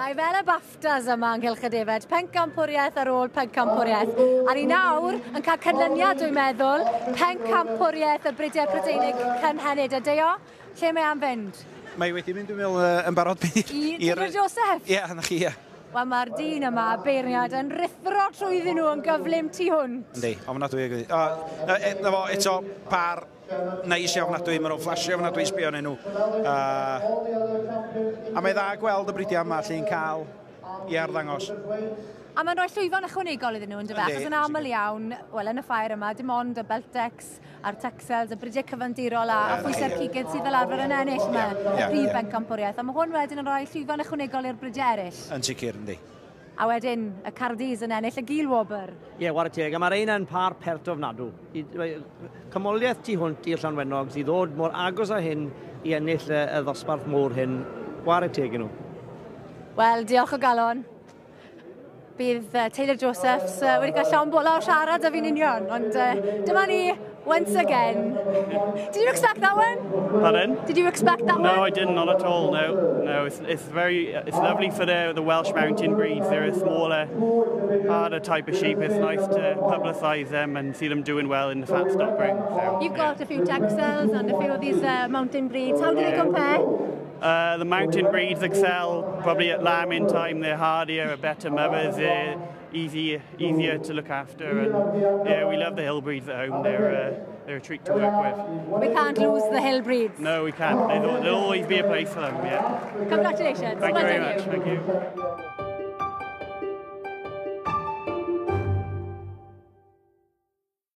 Mae fel y BAFTAs yma yng Nghylch y Defaid, pencampwriaeth ar ôl pencampwriaeth. A ni nawr yn cael canlyniad, dwi'n meddwl, pencampwriaeth y Bridiau Prydeinig cynhenid. A Deio, lle mae am fynd? Mae wedi mynd, dwi'n meddwl, yn barod. I Taylor Joseph? Ie, na chi, ie. Wel, mae'r dyn yma, beirniad, yn rhuthro trwyddyn nhw yn gyflym tu hwnt. Yndi, ofnadwy. O, na fo, eto, par neis iawn ofnadwy, maen nhw'n fflasio ofnadwy, sbio arnyn nhw. A mae dda gweld y bridiau yma lle'n cael i arddangos. A mae'n rhoi llwyfan ychwanegol iddyn nhw, yndyfe? Achos yn aml iawn, wel, yn y ffair yma, dim ond y Beltex a'r Texels, y bridiau cyfandirol a phwysau'r cigydd sydd fel arfer yn ennill yma, y prif bencampwriaeth. A mae hwn wedyn yn rhoi llwyfan ychwanegol i'r bridiau eraill. Yn sicr, yndi. A wedyn, y Cardis yn ennill y gilwobr. Ie, yeah, whare teg. A mae'r ein yn par pert ofnadw. Cymoliaeth tu hwnt i'r Llanwenog sydd ddod mor agos â hyn i ennill y ddosbarth môr hyn. Whare teg i nhw. Wel, diolch o galon. Bydd Taylor Josephs wedi cael llond bola o siarad â fi'n union, ond dyma ni, once again. Did you expect that one? Pardon? Did you expect that one? No, I didn't, not at all, no. No, it's lovely for the Welsh mountain breeds. They're a smaller, harder type of sheep. It's nice to publicise them and see them doing well in the fat stock ring. So, You've got a few Texels and a few of these mountain breeds. How do they compare? The mountain breeds excel probably at lambing time. They're hardier, better mothers, they're easier to look after, and yeah, we love the hill breeds at home. They're a treat to work with. We can't lose the hill breeds. No, we can't. There'll always be a place for them. Yeah. Congratulations. Thank well you very done much. Thank you.